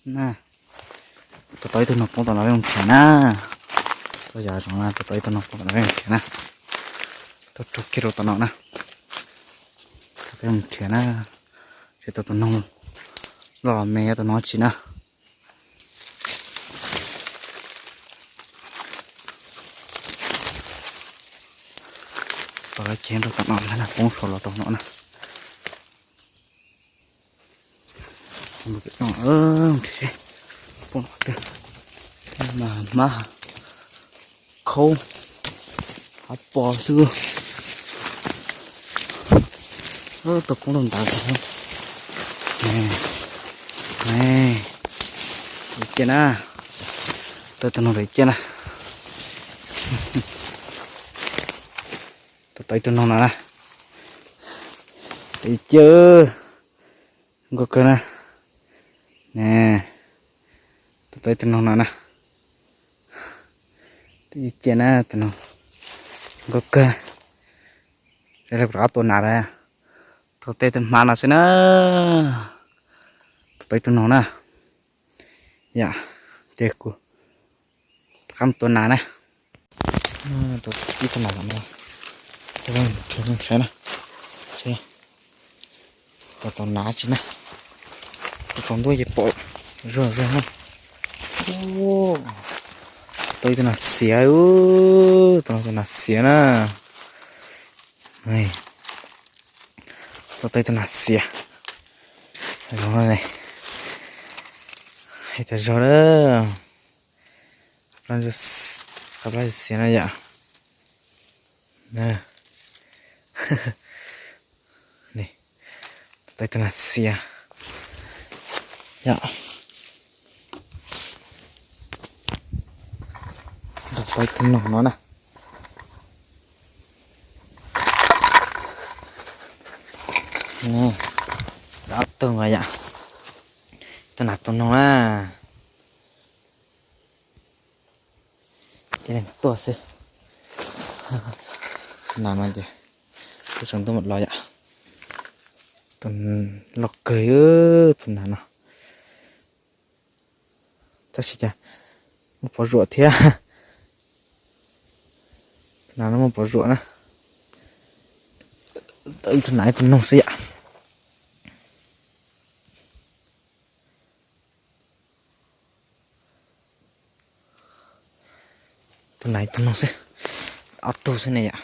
Na, tau tau ib tug noog poob tom no peb mus nrhiav na. Tau yam zoo na, tau tau ib tug noog poob tom no peb mus nrhiav na. Tau rau kiag rau tom no na. Tau peb mus nrhiav na. Seb tau tus noog loj los me nyob tom no tsis na. Tau lawv ceg rau tom no na, poob saum los rau no na. Poob qhov twg mas hmab khaub hav pos xwb. Tau poob rau ntawd. Cia na, tau tus noog ntawd cia na. Tau tau ib tug noog no na. Cia, nkauj kawg na. Tau tau ib tug noog no na. Cia na, tus noog nkauj kawg. Rov qab tua nas lawm. Tau tej tus hmab no xwb na. Tau tau ib tug noog na. Yom, ces kuv rov qab mus tua nas na. Tau ib tug nas no, saib na, tau tau nas tsis na. Tau tau ntuj ces pom zuag zuag na. Tau ib tug nas xiav, tau tus nas xiav na. Tau tau ib tug nas xiav. Zoo ne, hais tias zog lawm. Qab plab xiav na yom. Tau ib tug nas xiav yom. Tau ib tug noog no na. Ob tug no yom. Tau nas tus noog na. Cia li tuaj xwb. Tus nas no ces kuv tsaus ntuj mam los yom. Tus loj kawg tus nas no. Tab sis cas muaj pov zuam thiab. Tus nas no muaj pov zuam na. Tau ib tug nas ib tug noog xwb yom. Tus nas ib tug noog xwb. Ob tug xwb ne yom.